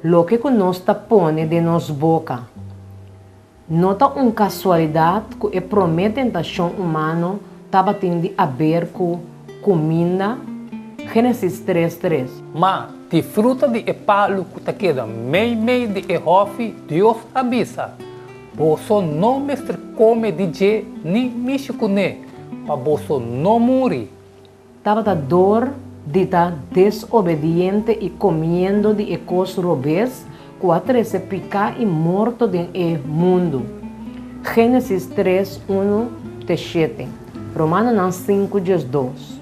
Loke ku nos ta pone den nos boka. No ta un kasualidat ku e promé tentashon humano tabatin di aber ku kuminda, Génesis tres, tres. Ma di fruta di e palu ku ta keda meimei di e hòfi, Dios a bisa, Boso no mester kome di dje ni mishi kuné, pa boso no muri. Tabata dor di ta desobediente i komiendo di e kos robes ku a trese piká i morto den e mundu. Génesis tres, unu te shete, Romanonan sinku, 12.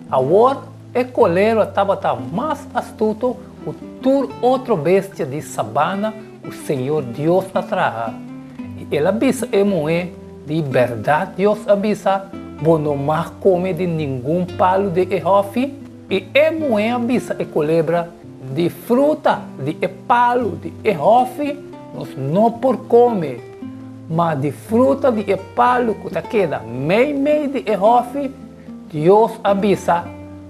Awor e kolebra tabata mas astuto ku tur otro bestia di sabana ku Señor Dios a traha. I el a bisa e muhé, Di bèrdat Dios a bisa, Bo no mag kome di ningun palu di e hòfi? I e muhé a bisa e kolebra, Di fruta di e palu di e hòfi nos no por kome, ma di fruta di e palu ku ta keda meimei di e hòfi, Dios a bisa,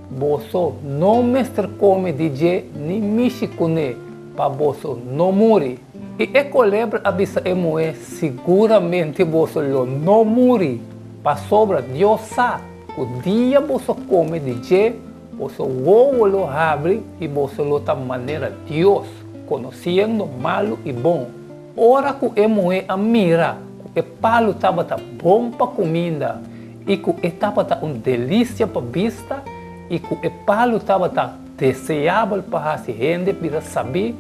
Boso no mester kome di dje ni mishi kuné, pa boso no muri. I e kolebra a bisa e muhé, Siguramente boso lo no muri, pasobra Dios sa ku dia boso kome di dje, boso wowo lo habri i boso lo ta manera Dios, konosiendo malu i bon. Ora ku e muhé a mira ku e palu tabata bon pa kuminda i ku e tabata un delisia pa bista i ku e palu tabata deseabel pa hasi hende bira sabí,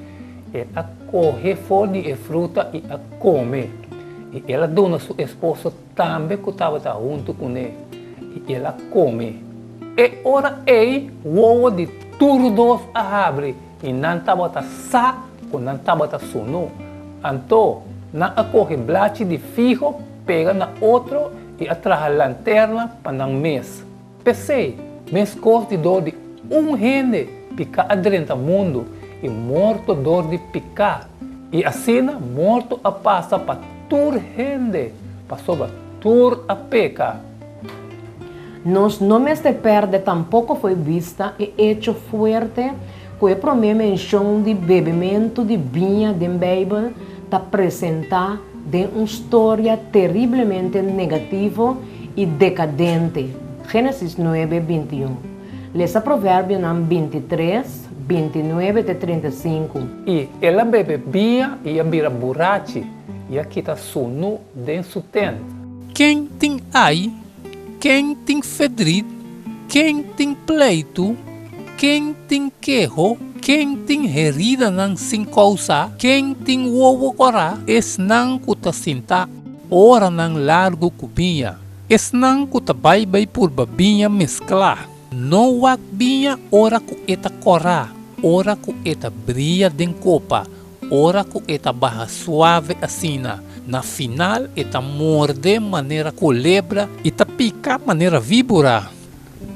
El a kohe for di e fruta i a kome. I el a duna su esposo tambe ku tabata huntu kuné, i el a kome. E ora ei wowo di tur dos a habri, i nan tabata sa ku nan tabata sunú. Anto nan a kohe blachi di figo pega na otro i a traha lanterna pa nan mes. P'esei, meskos di dor di un hende piká a drenta mundu i morto dor di piká, i asina morto a pasa pa tur hende, pasobra tur a peka. Nos no mester pèrdè tampoko fo'i bista e echo fuerte ku e promé menshon di bebementu di biña den Beibel ta presentá den un storia teriblemente negativo i dekadente, Génesis nuebe, 21. Lesa Proverbionan 23, 29 te 35. I el a bebe biña i a bira burachi i a kita sunu den su tent. Ken tin ai? Ken tin fedrit? Ken tin pleitu? Ken tin keho? Ken tin heridanan sin kousa? Ken tin wowo kòrá? Esnan ku ta sintá oranan largu ku biña, esnan ku ta bai bai purba biña mesklá. No wak biña ora ku e ta kòrá, ora ku e ta bria den kopa, ora ku e ta baha suave asina. Na final e ta morde manera kolebra i ta pika manera víbora.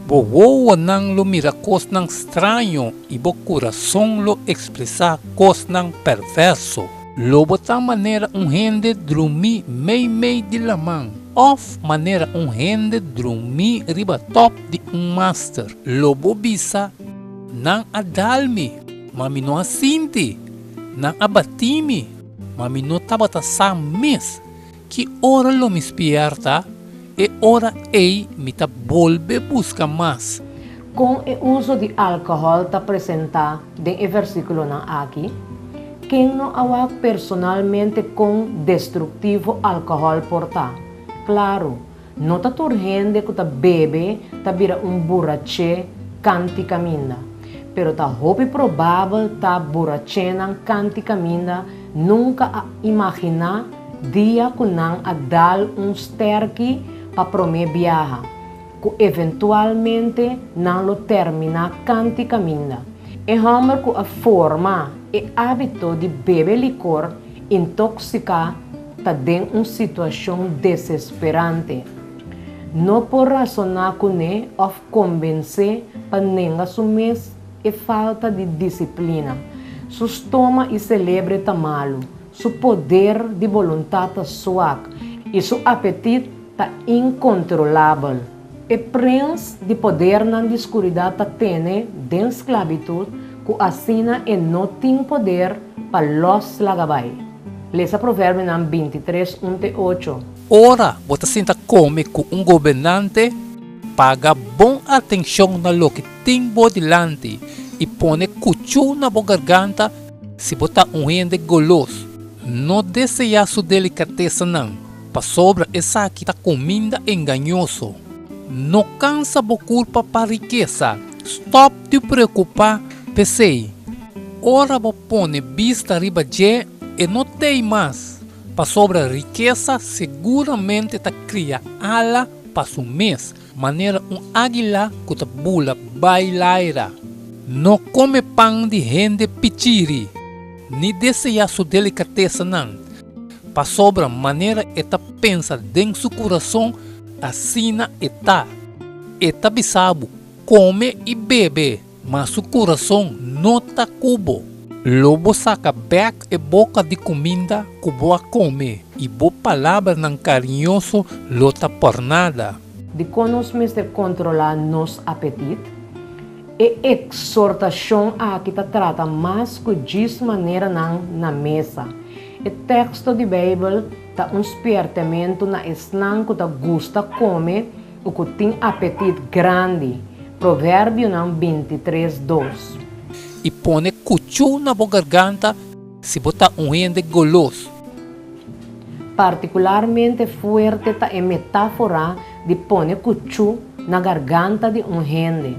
Bo wowonan lo mira kosnan straño i bo kurason lo ekspresá kosnan pèrvèrso. Lo bo ta manera un hende drumí meimei di laman òf manera un hende drumí riba tòp di un master. Lo bo bisa, Nan a dal mi, ma mi no a sinti, nan a batí mi, ma mi no tabata sa mes. Ki ora lo mi spierta? E ora ei mi ta bolbe buska mas. Kon e uso di alkohòl ta presentá den e versíkulonan aki? Ken no a wak personalmente kon destruktivo alkohòl por ta? Klaru, no ta tur hende ku ta bebe ta bira un buraché kanti kaminda. Pero ta hopi probabel ta burachénan kanti kaminda nunka a imaginá Dia ku nan a dal un sterki pa promé biaha, ku eventualmente nan lo terminá kanti kaminda. E hòmber ku a forma e ábito di bebe likor intoksiká ta den un situashon desesperante. No por rasoná kuné òf kombensé pa nenga su mes e falta di disiplina. Su stoma i selebre ta malu. Su poder di boluntat ta swak i su apetit ta inkontrolabel. E prens di podernan di skuridat ta tene den sklabitut ku asina e no tin poder pa lòs laga bai. Lesa Proverbionan 23, 1 te 8. Ora bo ta sinta kome ku un gobernante, paga bon atenshon na loke tin bo dilanti i pone kuchú na bo garganta si bo ta un hende golos. No deseá su delikatesanan, pasobra esaki ta kuminda engañoso. No kansa bo kurpa pa rikesa, stòp di preokupá p'esei. Ora bo pone bista riba dje, e no t'ei mas, pasobra rikesa seguramente ta kria ala pa su mes, manera un águila ku ta bula bai laira. No kome pan di hende pichiri, ni deseá su delikatesanan, pasobra manera e ta pensa den su kurason, asina e ta. E ta bisa bo, Kome i bebe, ma su kurason no ta ku bo. Lo bo saka bèk e boka di kuminda ku bo a kome, i bo palabranan kariñoso lo ta pòrnada. Dikon nos mester kontrolá nos apetit? E eksortashon aki ta trata mas ku djis maneranan na mesa. E teksto di Beibel ta un spièrtementu na esnan ku ta gusta kome i ku tin apetit grandi. Proverbionan 23, 2. I pone kuchú na bo garganta si bo ta un hende golos. Partikularmente fuerte ta e metáfora di pone kuchú na garganta di un hende.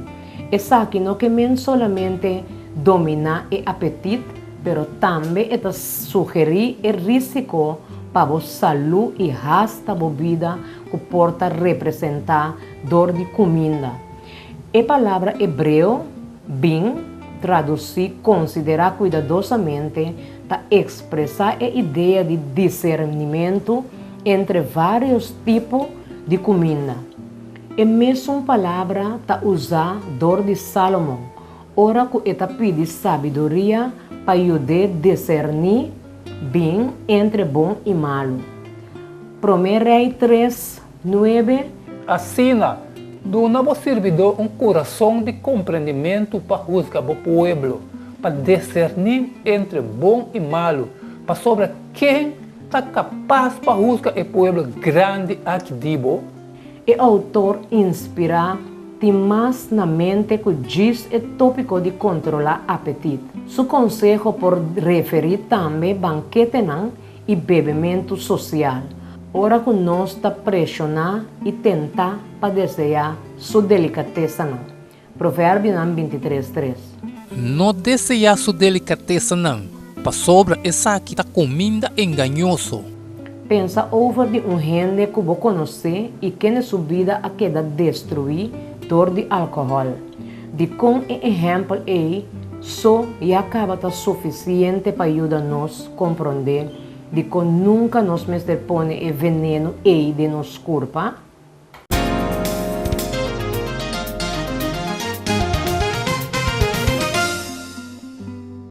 Esaki no ke men solamente dominá e apetit, pero tambe e ta sugerí e rísiko pa bo salú i hasta bo bida ku por ta representá dor di kuminda. E palabra hebreo bin tradusí konsiderá kuidadosamente ta ekspresá e idea di disernimentu entre vários tipo di kuminda. E mesun palabra ta usá dor di Sálomon ora ku e ta pidi sabiduria pa yud'é diserní bin entre bon i malu. Promé Rei 3, 9. Asina, duna bo sirbidó un kurason di komprendimentu pa husga bo pueblo, pa diserní entre bon i malu, pasobra ken ta kapas pa husga e pueblo grandi aki di bo? E outor inspirá tin mas na mente ku djis e tópiko di kontrolá apetit. Su konseho por referí tambe banketenan i bebementu sosial, ora ku nos ta preshoná i tentá pa deseá su delikatesanan. Proverbionan 23, 3. No deseá su delikatesanan, pasobra esaki ta kuminda engañoso. Pensa over di un hende ku bo konosé i kende su bida a keda destruí dor di alkohòl. Dikon e ehèmpel ei so ya kaba ta sufisiente pa yuda nos komprondé dikon nunka nos mester pone e venenu ei den nos kurpa?